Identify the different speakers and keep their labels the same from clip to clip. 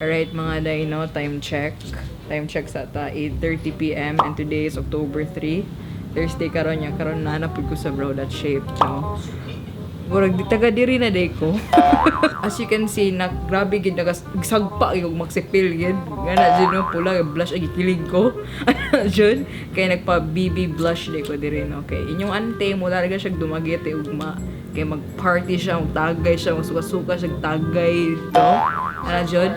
Speaker 1: Alright, mga dino, time check. Time check sa ta 8:30 PM and today is October 3. Thursday karon niya karon naanap ko sa Brow That Shape, no. Murag di taga diri na day ko. As you can see, na grabe gid nagsagpa gyud magsipil gid. Ngana jud no, pula blush ay gikilig ko. Ana jud kay nagpa BB blush day ko diri, no. Kay inyong ante mo larga siya Dumaguete ugma. Kay mag-party siya, magtagay siya, magsuka-suka siya, tagay to. Ana jud.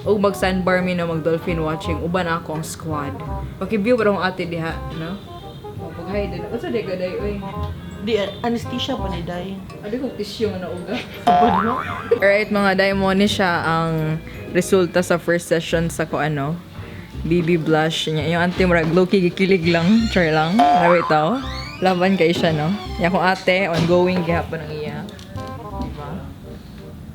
Speaker 1: Ug mag sandbar mi, no, mag dolphin watching uban ako ang squad. Paki-view pa akong ate diha, no? Oh, pag-hi din. Unsa day ka day oy?
Speaker 2: Di, anesthesia pa ni Day.
Speaker 1: Ano kung tissue nga nauga?
Speaker 2: Sabad no?
Speaker 1: Alright, mga daimon ni siya ang resulta sa first session sa ko ano, BB blush niya. Yung ante murag low-key gikilig lang, char lang. Nawitaw. Laban kay siya, no? Yung akong ate, ongoing gihapon ang iya. Diba?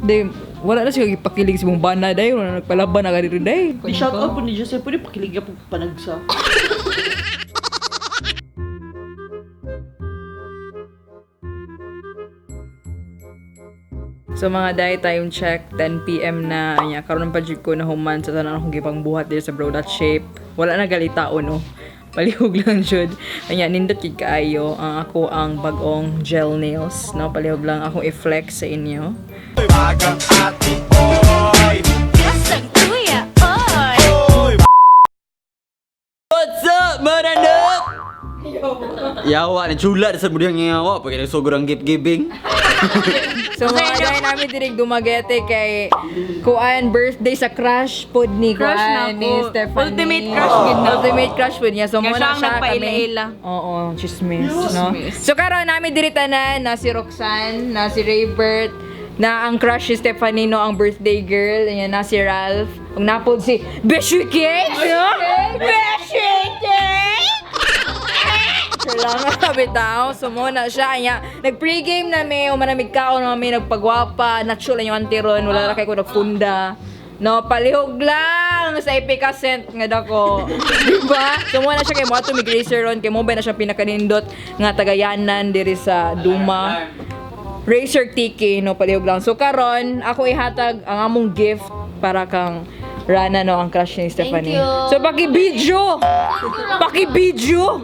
Speaker 1: Day, wala na siya gipakilig sa mong bana, day. Wala na nagpalaban na ka dito, day.
Speaker 2: Di shout out po ni Joseph, pwede pakilig po panagsa.
Speaker 1: So mga day, time check, 10 PM na. Anya, karon pa jud ko na human sa tanan akong gipangbuhat dito sa Bro That Shape. Wala na galitao, no. Palihog lang jud. Anya, nindot gid kaayo ang ako ang bagong gel nails, no. Palihog lang akong i-flex sa inyo.
Speaker 3: What's up, Mananap? Yawa ni chula sa budang yawa pag nagsugod ang gift giving.
Speaker 1: So mga day, namin dinig Dumaguete kay kuan birthday sa crush pod ni
Speaker 4: Crush na
Speaker 1: kuan ni
Speaker 4: ako.
Speaker 1: Stephanie.
Speaker 4: Ultimate crush gid na.
Speaker 1: Ultimate crush pod niya. So
Speaker 4: Nga
Speaker 1: muna
Speaker 4: siya ang
Speaker 1: siya kami.
Speaker 4: nagpaila-ila.
Speaker 1: Oo, chismis, no? So karon namin diri tanan na si Roxanne, na si Raybert, na ang crush si Stephanie, no, ang birthday girl, ayan na si Ralph, ug napod si Beshi Cake, no? Beshi Cake! Sure lang, bitaw. So, muna siya. Anya, nag-pregame na may, umanamig kaon na may, nagpagwapa, natural yung antiron, wala na kay ko nagfunda. No, palihog lang sa epicacent nga dako. Diba? So muna siya kay mo ato mig racer ron kay mo ba na siya pinakanindot nga tagayanan diri sa Duma. Racer TK, no, palihog lang. So karon ako ihatag ang among gift para kang Rana, no, ang crush ni Stephanie.
Speaker 5: you.
Speaker 1: So paki-video. Paki-video.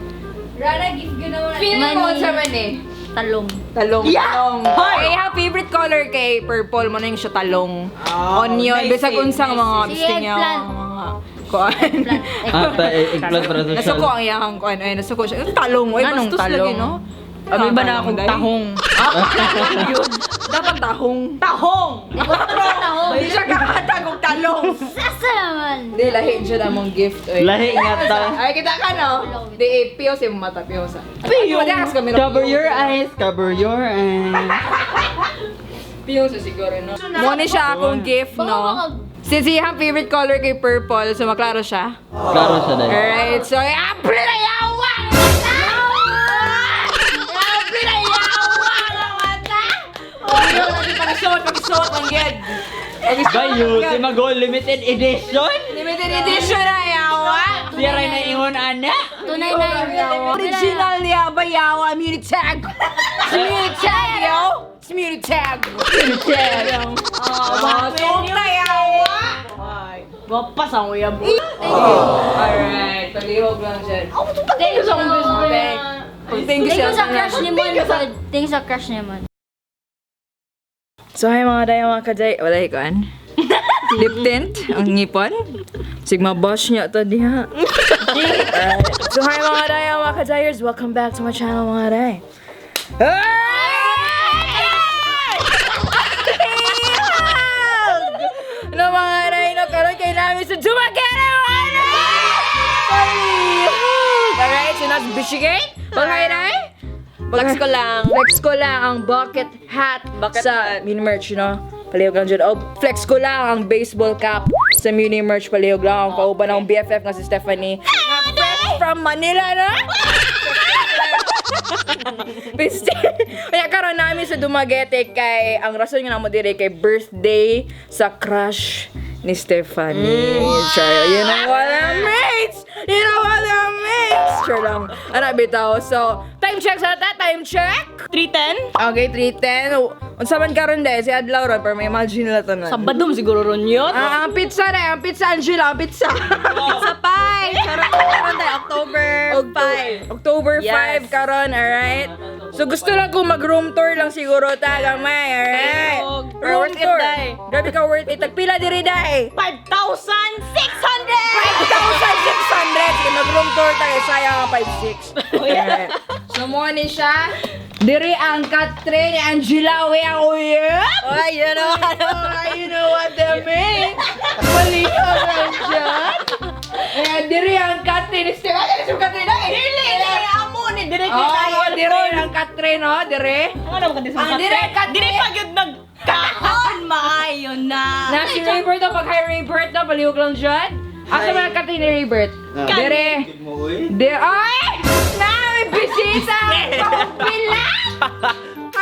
Speaker 1: Rana gift gyud na Feeling mo
Speaker 5: Money.
Speaker 1: sa man eh.
Speaker 5: Talong.
Speaker 1: Talong. Yeah. Talong. Kay ha favorite color kay purple mo na yung siya talong. Onion,
Speaker 2: nice
Speaker 1: bisag
Speaker 2: eh,
Speaker 1: unsang mga
Speaker 5: Sige,
Speaker 1: gusto niya
Speaker 5: eggplant.
Speaker 1: mga kuan.
Speaker 5: Eggplant.
Speaker 3: Ah, eggplant para social.
Speaker 1: Nasuko ang iyang kuan ay nasuko siya. Yung talong, oy
Speaker 4: Anong
Speaker 1: bastos
Speaker 4: talong?
Speaker 1: lagi, no?
Speaker 4: Abi ba na akong tahong?
Speaker 1: Dapat tahong. Tahong.
Speaker 5: Tahong.
Speaker 1: Hindi siya kakatag og talong.
Speaker 5: Sasa naman.
Speaker 1: Hindi, lahi dyan among gift. Oy.
Speaker 3: Lahi nga ta.
Speaker 1: Ay, kita ka, no? Di, eh, piyo sa imong mata, piyo sa. Piyo!
Speaker 3: Cover your eyes, cover your eyes.
Speaker 1: Piyo sa siguro, no? Mo ni siya akong gift,
Speaker 5: Baka
Speaker 1: no? Since iyang favorite color kay purple, so maklaro siya.
Speaker 3: Klaro siya dahil.
Speaker 1: Alright, so, apre na yawa! Apre na yawa! Mata! Oh, lagi pakisuot, pakisuot ang gid.
Speaker 3: Bayo, si Magol limited edition.
Speaker 1: Limited edition na yawa!
Speaker 3: Siya rin na ingon ana.
Speaker 5: Tunay na yung
Speaker 1: Original niya ba yawa? Immunity tag! Immunity tag, yo! Immunity tag! Immunity tag! Oh, na yawa!
Speaker 2: Wapas ang uyab.
Speaker 1: Alright, palihog lang dyan.
Speaker 5: Thank you.
Speaker 1: Thank you
Speaker 5: Thank you sa
Speaker 1: siya.
Speaker 5: crush ni Mon. Thank you sa crush ni Mon.
Speaker 1: So hi mga day, mga kaday. Wala ikuan. Lip tint, ang ngipon. Sigma boss niya to diha. Alright. So hi mga day, mga kadayers. Welcome back to my channel, mga day. No mga day, no karon kay namin sa Dumaguete, mga day! Alright, so nasa Michigan. Mag-hi day.
Speaker 4: Flex ko lang.
Speaker 1: Flex ko lang ang bucket hat
Speaker 4: Bucket
Speaker 1: sa
Speaker 4: hat.
Speaker 1: mini merch, no? Palihog lang dyan. Oh, flex ko lang ang baseball cap sa mini merch. Palihog lang ang kauban akong BFF nga si Stephanie. Nga fresh from Manila, no? Piste. Kaya karon namin sa Dumaguete kay ang rason nga namo dire kay birthday sa crush ni Stephanie. Char, you know what that means? You know what that means? Sure lang. Ana bitaw. So, time check sa ta, time check.
Speaker 4: 310?
Speaker 1: Okay, 3:10. Unsa man karon dai si adlaw ron pero may imagine nila tanan.
Speaker 4: Sa badum siguro ron yun.
Speaker 1: Ah, ang pizza na, ang pizza Angela, ang pizza.
Speaker 4: Pizza pie! Karon karon tayo, October 5.
Speaker 1: October 5
Speaker 4: Yes.
Speaker 1: karon, alright? So gusto lang ko mag-room tour lang siguro ta gamay, alright?
Speaker 4: Room
Speaker 1: Room
Speaker 4: tour.
Speaker 1: tour.
Speaker 4: Day.
Speaker 1: Grabe ka worth it. Tagpila diri day.
Speaker 4: 5,600!
Speaker 1: 5,600! Sige, mag-room tour tayo. Sayang ang 5,600. Alright. So, mo ni siya. Diri ang Katrin ni Angela we ang uyep.
Speaker 4: Ay, you know what?
Speaker 1: Oh, you know what that means. Malihaw lang siya. Ayan, diri ang Katrin. Step, ano yung Katrin? Ay,
Speaker 4: Dili, dili, amo ni, dire
Speaker 1: Oh,
Speaker 4: kita.
Speaker 1: diri ang Katrin, oh, diri.
Speaker 4: Ano naman ka di sa
Speaker 1: Ang dire, Katrin.
Speaker 4: Dire pa gyud nagkaon, maayo na.
Speaker 1: Na si Raybert, oh, pag hi Raybert, no, palihog lang dyan. Asa man ang Katrin ni Raybert? Diri. Diri. Ay! Na, may bisita! Pila!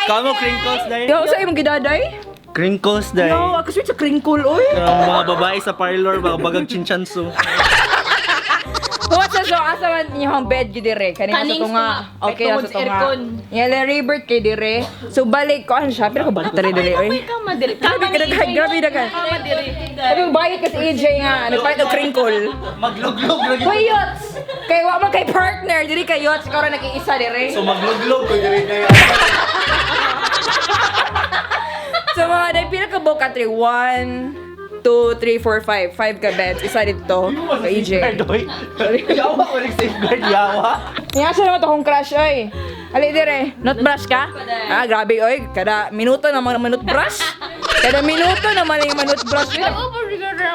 Speaker 3: Kamo crinkles day.
Speaker 1: Yo, sa imong gidaday?
Speaker 3: Crinkles day.
Speaker 1: No, ako sweet sa crinkle, oy.
Speaker 6: Ang mga babae sa parlor, mga bagang chinchanso.
Speaker 1: Huwag sa so, asa man inyong bed gyud dire? Kaning sa
Speaker 4: Kaning
Speaker 1: tunga.
Speaker 4: tunga.
Speaker 1: Okay,
Speaker 4: Tungod
Speaker 1: sa
Speaker 4: sa
Speaker 1: tunga.
Speaker 4: aircon.
Speaker 1: Yeah, le Raybert kay dire. So balik ko ano siya, pero ko battery dire oy.
Speaker 4: Uy, kama dire.
Speaker 1: Grabe ka daghan, grabe daghan.
Speaker 4: Kama dire.
Speaker 1: Sabi mo bayad kasi AJ nga, nagpalit og crinkle.
Speaker 6: Magluglog lagi.
Speaker 1: Hoy, Yots! Kay wa man kay partner, diri kay Yots, ikaw ra nag-iisa dire.
Speaker 6: So magluglog ko diri na.
Speaker 1: So mga day, pila ka buok ka 3? 1, 2, 3, 4, 5. 5 ka beds. Isa dito. Kay AJ.
Speaker 6: Yawa ko rin safeguard yawa.
Speaker 1: Niya siya naman akong crush, oy. Ali dire, not brush ka? Ah, grabe, oy. Kada minuto naman manut brush. Kada minuto naman yung manut brush.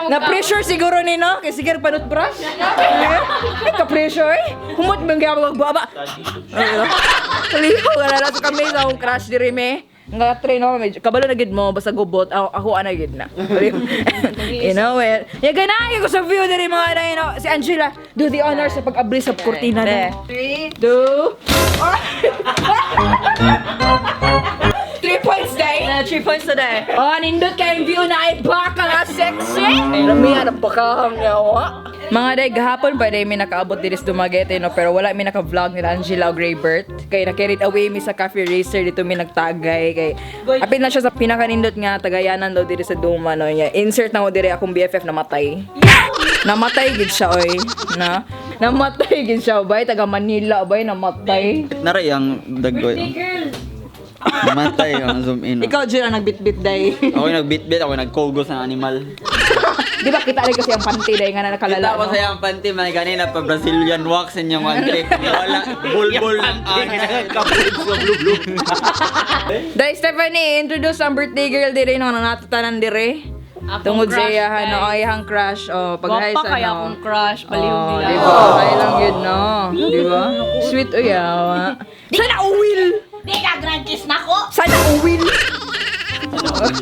Speaker 1: Na pressure siguro ni no? Kasi siguro panut brush. Eh, ka pressure eh. Humot bang kaya magbaba. Lihaw ka na sa kami sa akong crush diri me. Nga tre no, medyo kabalo na gid mo basta gubot ako, ako ana gid na. You know it. Ya ganahan ko sa view diri mga na you know, si Angela do the honors sa pag-abri sa kurtina na. 3 2 3 points day.
Speaker 4: 3 points today.
Speaker 1: Oh, nindot kayong view na ay baka nga sexy! Rami, ano baka ang yawa? Mga day, gahapon pa day may nakaabot diri sa Dumaguete, no? Pero wala may naka-vlog nila Angela o Graybert. Kay na-carried away mi sa Cafe Racer dito mi nagtagay. Kay, apil na siya sa pinakanindot nga, tagayanan daw diri sa Duma, no? Nya, insert na ko diri akong BFF namatay. Namatay gid siya, oy. Na? Namatay gid siya, bay. Taga Manila, bay. Namatay.
Speaker 3: Naray ang daggoy. Namatay ang zoom in.
Speaker 1: Ikaw, Jill, ang nagbitbit, day.
Speaker 3: Ako yung nagbitbit, ako yung nagkogo sa animal.
Speaker 1: Di ba kita rin kasi ang panty, day, nga na nakalala,
Speaker 3: Kita ko
Speaker 1: no?
Speaker 3: sa iyang panty, may ganina pa Brazilian wax inyong one trip. Wala, bulbul ng
Speaker 1: Dahil Stephanie, introduce ang birthday girl dire no nanatutanan dire.
Speaker 4: Akong
Speaker 1: Tungod sa
Speaker 4: crush,
Speaker 1: iya no,
Speaker 4: guys.
Speaker 1: ay iyang crush oh, pag-hi
Speaker 4: Gwapa
Speaker 1: sa
Speaker 4: kaya
Speaker 1: no.
Speaker 4: akong crush, baliw
Speaker 1: Oh,
Speaker 4: nila.
Speaker 1: di ba? Ay lang yun no. Di ba? Sweet uyawa. Sana uwil.
Speaker 5: Di ka grand kiss na ko!
Speaker 1: Sana uwil.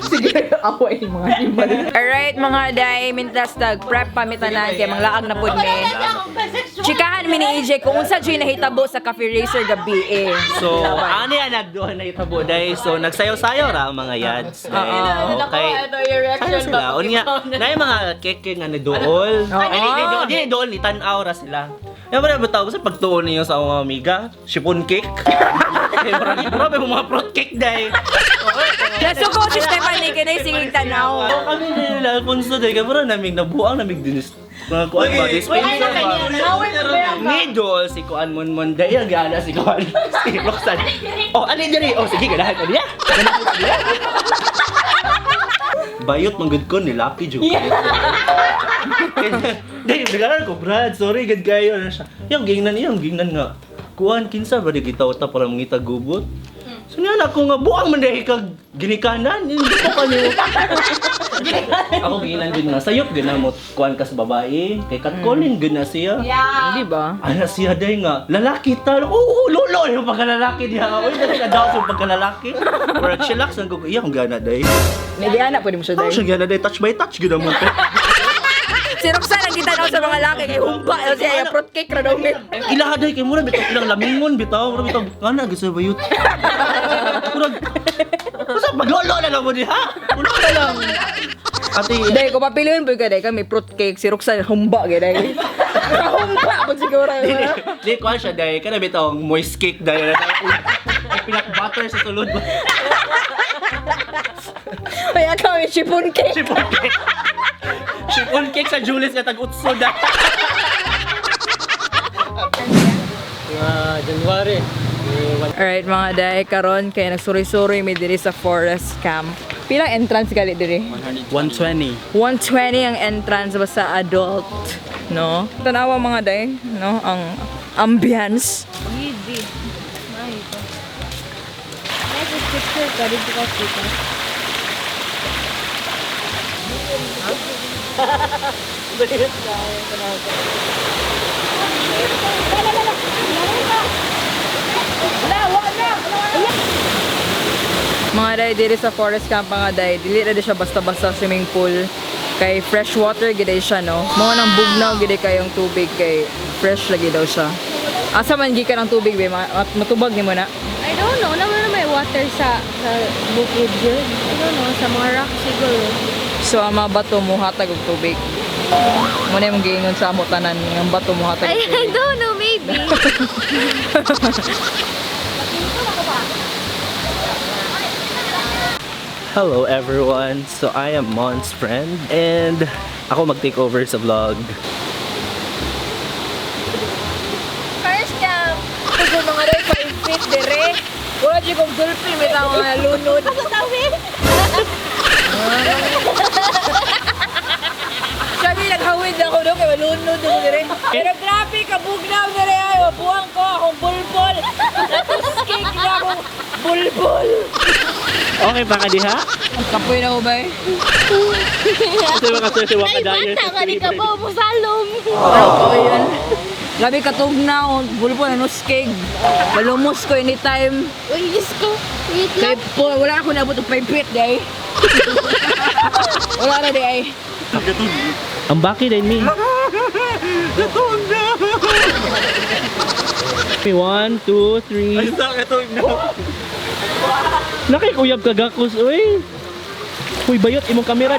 Speaker 1: Sige, away mga animal. Alright mga day, mintas tag prep pamitanan kay manglaag na pud mi. Chikahan mi ni AJ kung unsa jud nahitabo sa Cafe Racer gabi eh.
Speaker 6: So, ani ang nagduha na itabo day. So, nagsayaw-sayaw ra ang mga yads. Day.
Speaker 1: Oo.
Speaker 6: Okay.
Speaker 4: Ito yung reaction
Speaker 6: Sayo sila. Unya, na yung mga keke nga naduol.
Speaker 1: Oo.
Speaker 6: Ay, di, di, di, di, duol, ni tanaw ra sila. Yung mga ba tawag sa pagtuon ninyo sa mga amiga? Chiffon cake? Eh, Murag, murag, mga fruit cake day.
Speaker 1: Nasuko si Stephanie kay sige tanaw.
Speaker 6: Oo, kami nila Alfonso day. Kaya murag namig nabuang namig dinis. Mga kuan ba? Dispenser ba? Ni dool si kuan mon mon day ang gana si kuan si Roxanne. Oh, ani diri. Oh, sige ganahan ko niya. Ganahan ko niya. Bayot man gud ko ni Lucky jud. Day, bigaran ko Brad, sorry gud kayo na siya. Yung gingnan iyang gingnan nga. Kuan kinsa ba di kita uta para mangita gubot? So niya na ako nga buang man dahil kag ginikanan, hindi ko kanyo. Ako ginan gud nga sayop gud na mo kuan ka sa babae, kay katkolin gud na siya.
Speaker 4: Yeah.
Speaker 1: Di ba?
Speaker 6: Ana siya day nga, lalaki ta. Oo, lolo yung pagkalalaki niya. Uy, dali ka daw sa pagkalalaki. Or chillax ang gugo. Iya, kung gana day.
Speaker 1: May diana pwede mo siya
Speaker 6: Ako
Speaker 1: day.
Speaker 6: siya gana day, touch by touch gud mo.
Speaker 1: Si Roxanne ang kita sa mga laki kay humba o siya fruit cake ra daw mi.
Speaker 6: Ilaha day kay mura bitaw ilang lamingon bitaw, mura bitaw ngana gusto bayot. Murag Basta paglolo na lang mo diha. Ulo na lang. Ate,
Speaker 1: Day ko papilion po ka day kami fruit cake si Roxanne humba gyud day. Kahumpa po siguro.
Speaker 6: Di kuan siya dahil kada bitaw ang moist cake dahil ay peanut butter sa sulod ba.
Speaker 1: Kaya kami chiffon cake.
Speaker 6: Chiffon cake. Chiffon cake sa Julius nga tag-utso da.
Speaker 1: Alright mga day, karon kay nagsuroy-suroy mi diri sa forest camp. Pila entrance gali diri?
Speaker 3: 120.
Speaker 1: 120 ang entrance basta adult, no? Tanawa mga day, no? Ang ambience.
Speaker 4: Easy. Ay, ito. Nice picture ka dito ka dito.
Speaker 1: Mga day, diri sa forest camp mga day, dili na di siya basta-basta swimming pool. Kay fresh water gid siya, no? Mao nang bugnaw gid kayong tubig kay fresh lagi daw siya. Asa man gikan ang tubig be, matubag nimo na.
Speaker 4: I don't know. Naman na may water sa bukid yun. I don't know. Sa mga rock siguro.
Speaker 1: So ang mga bato muhatag og tubig. Mo na imong giingon sa amo tanan ang bato muhatag og
Speaker 4: I
Speaker 1: tubig.
Speaker 4: don't know. Maybe.
Speaker 6: Hello everyone. So I am Mon's friend and ako mag-take over sa vlog.
Speaker 1: First camp. Ito mga day 5 feet dire. Wala jud kong dolphin bitaw mga lunod.
Speaker 4: Ako tawi.
Speaker 1: Sabi naghawid ako do kay malunod ako dire. Pero grabe ka bugnaw dire ay buwang ko akong bulbul. Natuskig na akong bulbul.
Speaker 6: Okay pa ka diha?
Speaker 1: Kapoy na ko bay.
Speaker 6: Ito yung mga kasi
Speaker 4: Ay, bata ka di ka ba? Musalom.
Speaker 1: Oo yun. Grabe katugnaw, bulbul nanuskig. Malumos ko anytime.
Speaker 4: Uy, Diyos ko. Wait
Speaker 1: Kay
Speaker 4: lang.
Speaker 1: po, wala ako naabot og 5 feet day. Wala na day ay.
Speaker 6: Ang baki din mi. One, two, three.
Speaker 3: Ay, sa katugnaw.
Speaker 6: Nakikuyab ka gakos, uy. Uy, bayot imong kamera.